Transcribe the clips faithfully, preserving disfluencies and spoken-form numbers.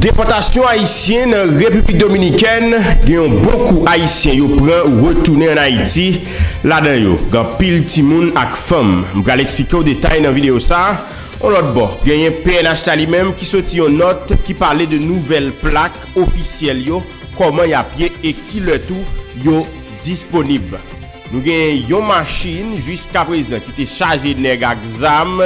Depòtasyon Ayisyen nan Repiblik Dominikèn, gen yon bon kou Ayisyen yo pran retounen ann Ayiti, ladan yo gen anpil timoun ak fanm. M pral eksplike w detay nan videyo sa a. Yon lòt bò, genyen P N H la li menm ki soti yon nòt ki pale de nouvèl plak ofisyèl yo, kòman y ap ye e kilè tou yo disponib. Nou gen yon machin jiskaprezan ki te chaje nèg ak zam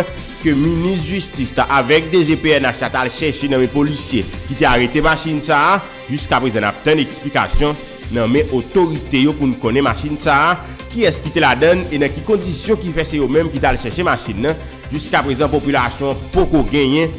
ke minis jistis la avèk D G P N H la t al chèche nan men polisye ki te arete machin sa a. Jiskaprezan n ap tann eksplikasyon nan men otorite yo pou n konnen machin sa a, kiyès ki te ladan l e nan ki kondisyon ki fè se yo menm ki t al chèche machin nan. Jiskaprezan popilasyon an poko genyen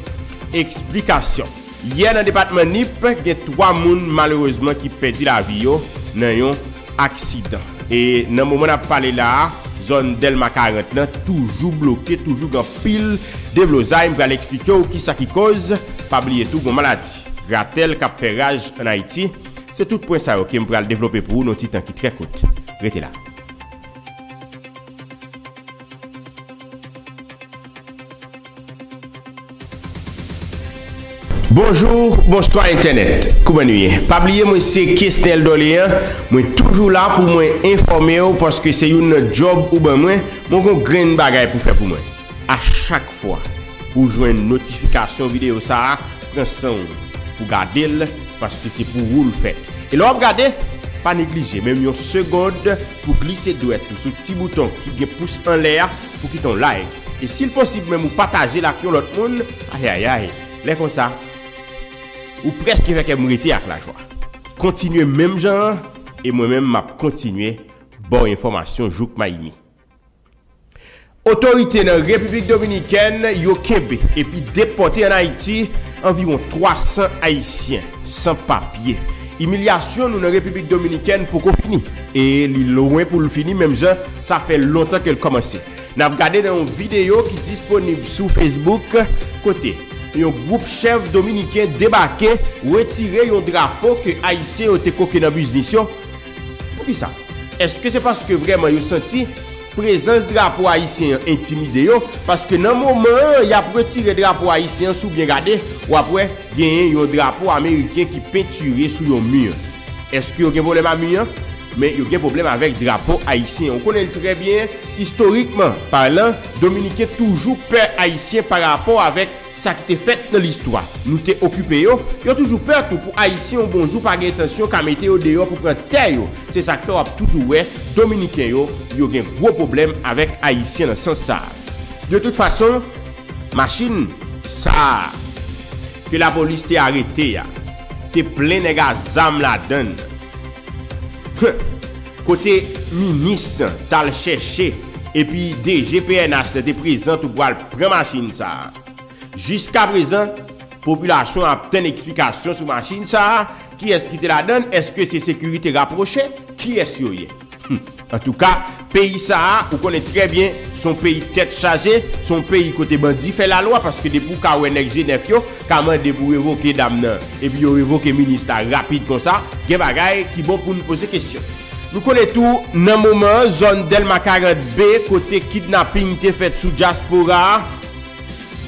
eksplikasyon. Yè nan depatman Nip, gen twa moun malerezman ki pèdi lavi yo nan yon aksidan. E nan moman n ap pale la a, zòn Dèlma karant lan toujou bloke, toujou gen anpil deblozay. M pral eksplike w kisa ki koz. Pa bliye tou, gen yon maladi gratèl k ap fè raj ann Ayiti. Se tout pwen sa yo ke m pral devlope pou ou nan yon ti tan ki trè kout. Rete la. Bonjou, bonswa entènèt. Kouman nou ye? Pa bliye, mwen se Kesnel Dorlean. Mwen toujou la pou mwen enfòme w, paske se youn nan djòb ou ban mwen. Mwen gon grenn bagay pou fè pou mwen. A chak fwa ou jwenn notifikasyon videyo sa a, pran san w pou gade l, paske se pou ou l fèt. E lè w ap gade, pa neglije menm yon segond pou glise dwèt ou sou ti bouton ki gen pous anlè a pou kite yon like. E si l posib menm ou pataje l ak yon lòt moun, ayayay, lè konsa, ou prèske fè kè m rete ak lajwa. Kontinye menm jan an, e mwen menm m ap kontinye ba w enfòmasyon jouk mayimi. Otorite nan Repiblik Dominikèn yo kenbe epi depòte ann Ayiti anviwon twa san Ayisyen san papye. Imilyasyon nou nan Repiblik Dominikèn poko fini, e li lwen pou l fini, menm jan sa fè lontan ke l kòmanse. N ap gade nan yon videyo ki disponib sou Facebook, kote yon gwoup chèf dominiken debake, retire yon drapo ke Ayisyen yo te koke nan biznis yo. Poukisa? Èske se paske vrèman yo santi prezans drapo ayisyen an entimide yo? Paske nan moman an y ap retire drapo ayisyen an, si w byen gade, w ap wè genyen yon drapo ameriken ki pentire sou yon mi. Èske yo gen pwoblèm a mi an? Men yo gen pwoblèm avèk drapo ayisyen an. Ou konnen l trè byen, istorikman palan, Dominiken toujou pè Ayisyen parapò avèk sa ki te fèt nan listwa. Nou te okipe yo, yo toujou pè tou pou Ayisyen yon bon jou pa gen entansyon ka mete yo deyò pou pran tè yo. Se sa k fè w ap toujou wè Dominiken yo, yo gen gwo pwoblèm avèk Ayisyen nan sans sa a. De tout fason, machin sa a ke lapolis te arete a, te plen nèg a zam ladan l. Kote minis t al chèche, epi D G P N H lan te prezan tou pou al pran machin sa a. Jiskaprezan, popilasyon an ap tann eksplikasyon sou machin sa a. Kiyès ki te ladan l? Èske se sekirite rapwoche? Kiyès yo ye? Hum. Antouka, peyi sa a, ou konnen trè byen, se yon peyi tèt chaje, se yon peyi kote bandi fè lalwa, paske depi w ka wè nèg G nèf yo ka mande pou revoke dam nan, epi yo revoke minis la rapid konsa, gen bagay ki bon pou n poze kesyon. Nou konnen tou, nan moman an, zòn Dèlma karant B, kote kidnaping te fèt sou dyaspora a,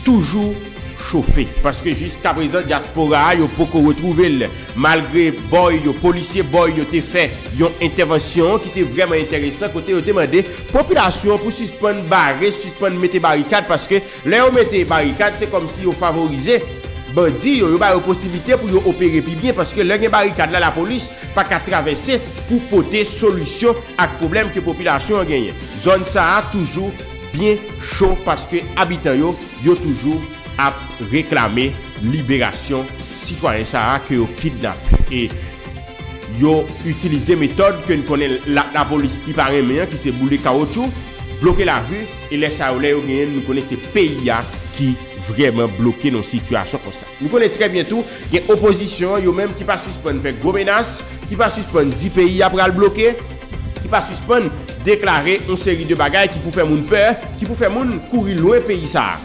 toujou chofe. Paske jiskaprezan, dyaspora a, yo poko retwouve l. Malgre bòy yo, polisye bòy yo te fè yon entèvansyon ki te vrèman enteresan, kote yo te mande popilasyon an pou sispann bare, sispann mete barikad, paske lè yo mete barikad, se kòmsi yo favorize bandi yo, yo ba yo posiblite pou yo opere pi byen, paske lè gen barikad la, lapolis pa ka travèse pou pote solisyon ak pwoblèm ke popilasyon an genyen. Zòn sa a toujou byen cho paske abitan yo, yo toujou ap reklame liberasyon sitwayen sa a ke yo kidnape. E yo itilize metòd ke n konnen la, lapolis li pa renmen an, ki se boule kawotchou, bloke lari, e lè sa yo, lè yo genyen, nou konnen se peyi a ki vrèman bloke nan yon sitiyasyon konsa. Nou konnen trè byen tou, gen opozisyon an, yo menm ki pa sispann fè gwo menas, ki pa sispann di peyi a pral bloke, ki pa sispann deklare yon seri de bagay ki pou fè moun pè, ki pou fè moun kouri lwen peyi sa a.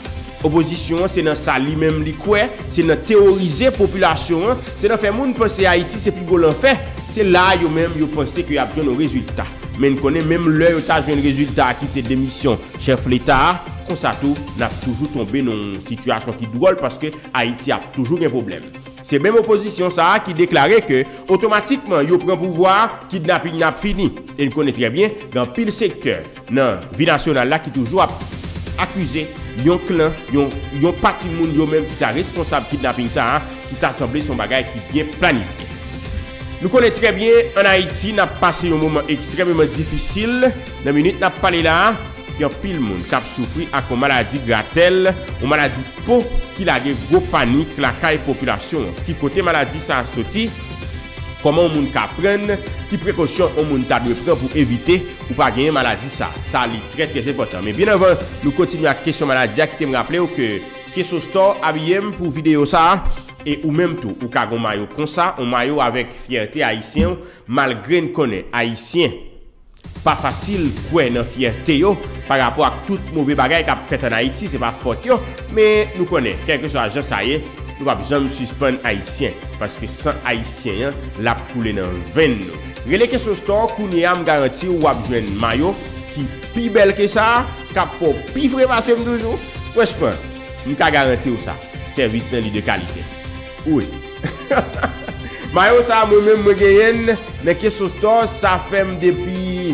Opozisyon an, se nan sa li menm li kwè, se nan teworize popilasyon an, se nan fè moun panse Ayiti se pi gwo lanfè. Se la a yo menm yo panse ke y ap jwenn yon rezilta. Men n konnen menm lè yo ta jwenn rezilta a ki se demisyon chèf Leta a, konsa tou, n ap toujou tonbe nan yon sitiyasyon ki dwòl paske Ayiti ap toujou gen pwoblèm. Se menm opozisyon sa a ki deklare ke otomatikman yo pran pouvwa a, kidnaping nan ap fini. E n konnen trè byen, gen anpil sektè nan vi nasyonal la ki toujou ap akize yon klan, yon, yon pati moun yo menm ki ta responsab kidnaping sa a, ki ta sanble se yon bagay ki byen planifye. Nou konnen trè byen, ann Ayiti, n ap pase yon moman ekstrèmeman difisil. Nan minit n ap pale la a, gen anpil moun k ap soufri ak yon maladi gratèl, yon maladi po ki lage gwo panik lakay popilasyon an. Ki kote maladi sa a soti? Kòman yon moun ka pran? Ki prekosyon yon moun ta dwe pran pou evite ou pa genyen maladi sa a? Sa li trè, trè enpòtan. Men byen anvan nou kontinye ak kesyon maladi a, kite m raple w ke Keso Store abiye m pou videyo sa a. E ou menm tou, ou ka gen yon mayo konsa, yon mayo avèk fyète ayisyen w, malgre n konnen Ayisyen pa fasil kwè nan fyète yo pa rapò ak tout move bagay k ap fèt ann Ayiti, se pa fòt yo, men nou konnen, kèlkeswa jan sa ye, nou p ap janm sispann Ayisyen, paske san Ayisyen an, l ap koule nan venn nou. Rele Keso Store kounye a, m garanti w, w ap jwenn mayo ki pi bèl ke sa a, k ap fè w pi fre pase m toujou. Franchman, m ka garanti w sa, sèvis nan li de kalite. Wi. Mayo sa a, mwen menm, mwen genyen l nan Keso Store, sa fè m depi,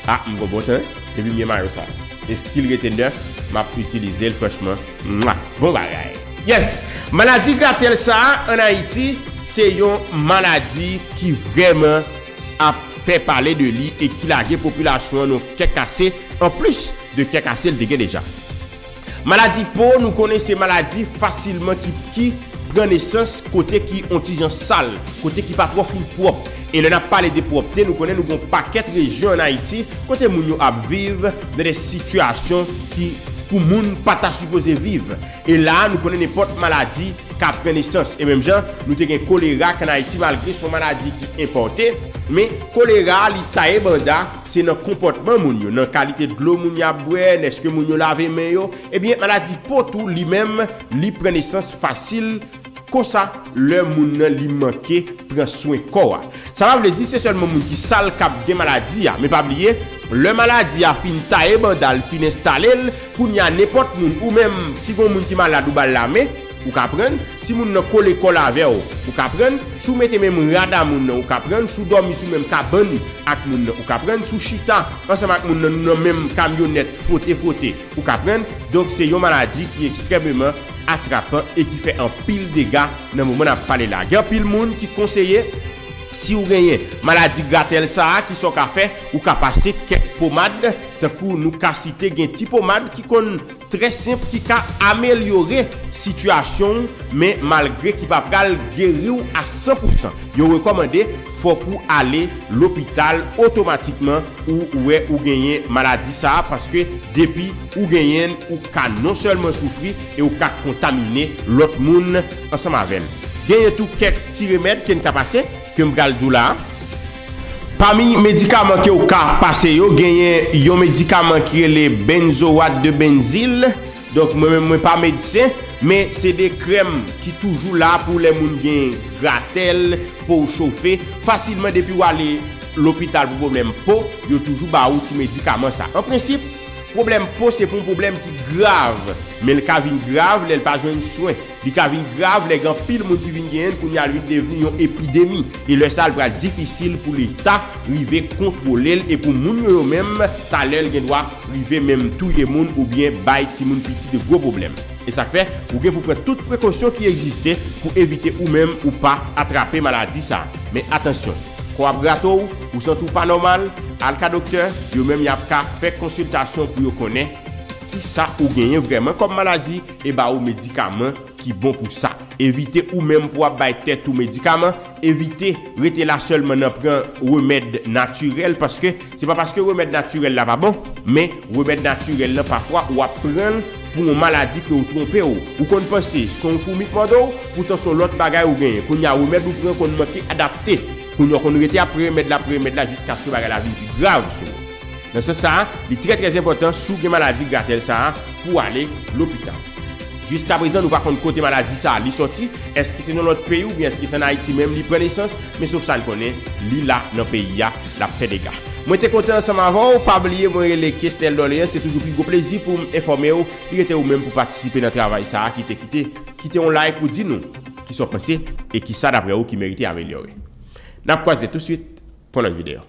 a, m gon bon tan, depi m gen mayo sa a. E still rete nèf, m ap itilize l, franchman. Mwa! Bon bagay. Yes! Maladi gratèl sa a, ann Ayiti, se yon maladi ki vrèman ap fè pale de li e ki lage popilasyon an nan kè kase, anplis de kè kase l te gen deja. Maladi po, nou konnen se maladi fasilman ki, ki pran nesans kote ki on ti jan sal, kote ki pa twò fin pwòp. E lè n ap pale de pwòpte, nou konnen nou gen on pakèt rejyon ann Ayiti kote moun yo ap viv nan de sitiyasyon ki, pou moun pa ta sipoze viv. E la a, nou konnen nenpòt maladi ka pran nesans. E menm jan, nou te gen kolera k ann Ayiti, malgre se yon maladi ki enpòte, men kolera a, li taye banda, se nan konpòtman moun yo, nan kalite dlo moun yo ap bwè, èske moun yo lave men yo. Ebyen, maladi po tou, li menm, li pran nesans fasil konsa, lè moun nan li manke pran swen kò a. Sa pa vle di se sèlman moun ki sal k ap gen maladi a, men pa bliye, lè maladi a fin taye banda l, fin enstale l, kounye a nenpòt moun, ou menm, si gen yon moun ki malad ou ba l lamen, ou ka pran l. Si moun nan kole kò l avè w, ou ka pran l. Si w mete menm rad a moun nan, ou ka pran l. Si w dòmi sou menm kabann ak moun nan, ou ka pran l. Si w chita ansanm ak moun nan, nou nan menm kamyonèt, fwote fwote, ou ka pran l. Donk, se yon maladi ki ekstrèmeman atrapan e ki fè anpil dega nan moman n ap pale la. Gen anpil moun ki konseye, si w genyen maladi gratèl sa a, kisa w ka fè? Ou ka pase kèk pomad, tankou nou ka site, gen ti pomad ki konn trè senp, ki ka amelyore sitiyasyon w, men malgre ki pa pral geri w a san pou san. Yo rekòmande fòk ou ale lopital otomatikman ou wè ou genyen maladi sa a, paske depi ou genyen l, ou ka non sèlman soufri e ou ka kontamine lòt moun ansanm avè l. Genyen tou kèk ti remèd ke n ka pase, ke m pral di w la a. Pami medikaman ke w ka pase yo, genyen yon medikaman ki rele benzoat de benzil. Donk, mwen menm, mwen pa medsen, men se de krèm ki toujou la pou lè moun gen gratèl, po w chofe. Fasilman, depi w ale lopital pou pwoblèm po, yo toujou ba ou ti medikaman sa. An prensip, pwoblèm po se pou yon pwoblèm ki grav, men l ka vin grav lè l pa jwenn swen. Li ka vin grav lè gen anpil moun ki vin genyen l, kounye a l vin devni yon epidemi. E lè sa a, l pral difisil pou Leta rive kontwole l e pou moun yo, yo menm, talè l gen dwa rive menm touye moun oubyen bay timoun piti de gwo pwoblèm. E sa k fè, ou gen pou pran tout prekosyon ki egziste pou evite ou menm ou pa atrape maladi sa a. Men atansyon, kò w ap grate w, ou santi w pa nòmal, al ka doktè, yo menm y ap ka fè konsiltasyon pou yo konnen kisa ou genyen vrèman kòm maladi e ba ou medikaman ki bon pou sa. Evite ou menm pou w ap bay tèt ou medikaman, evite rete la sèlman nan pran remèd natirèl, paske se pa paske remèd natirèl la pa bon, men remèd natirèl lan pafwa ou ap pran l pou yon maladi ke ou twonpe w. Ou konn panse se yon foumi k mòde w, poutan se yon lòt bagay ou genyen. Kounye a remèd ou pran konn manke adapte. Kounye a w konn rete ap pran remèd la, ap pran remèd la jiskaske bagay la vin pi grav sou ou. Nan sans sa a, li trè, trè enpòtan si w gen maladi gratèl sa a pou w ale lopital. Jiskaprezan, nou pa konn kote maladi sa a li sòti, èske se nan lòt peyi oubyen èske se ann Ayiti menm li pran nesans, men sof sa n konnen, li la nan peyi a, l ap fè dega. Mwen te kontan ansanm avè w, pa bliye mwen rele Kesnel Dorleans, se toujou pi gwo plezi pou m enfòme w, li rete ou menm pou patisipe nan travay sa a, kite, kite, kite yon like pou di nou. Kisa w panse e kisa, dapre ou, ki merite amelyore? N ap kwaze tousuit pou yon lòt videyo.